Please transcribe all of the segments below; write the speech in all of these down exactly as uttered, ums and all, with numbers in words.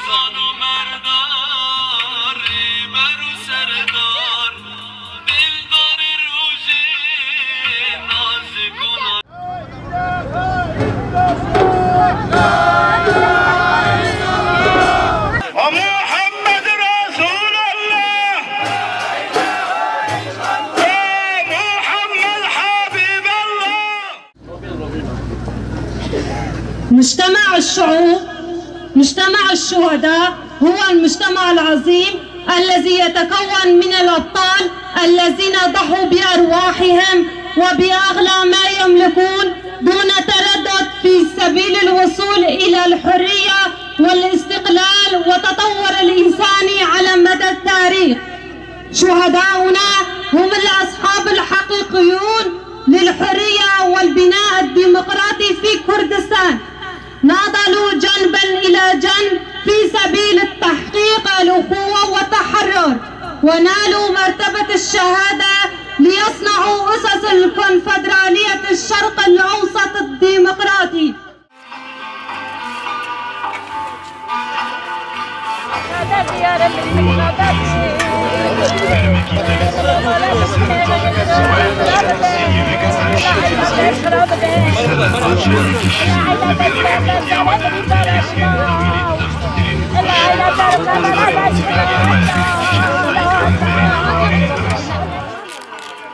Zano merda, rêber û serdar, dildar û rojê nazik û na- Muhammed Resulallah! Muhammed Habiballah! مجتمع الشعوب، مجتمع الشهداء هو المجتمع العظيم الذي يتكون من الأبطال الذين ضحوا بأرواحهم وبأغلى ما يملكون دون تردد في سبيل الوصول إلى الحرية والاستقلال وتطور الإنساني على مدى التاريخ. شهداؤنا هم الأصحاب الحقيقيون للحرية والبناء الديمقراطي في كردستان. ناضلوا جنبا إلى جنب في سبيل التحقيق الأخوة والتحرر، ونالوا مرتبة الشهادة ليصنعوا أسس الكونفدرالية الشرق الأوسط الديمقراطي.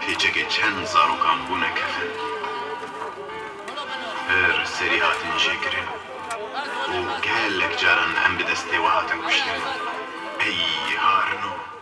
Pêçekê çend zarokan bûne kefin. Pir serî hatin çêkirin û gelek caran em bi destê we hatin kuştin. Ey harino!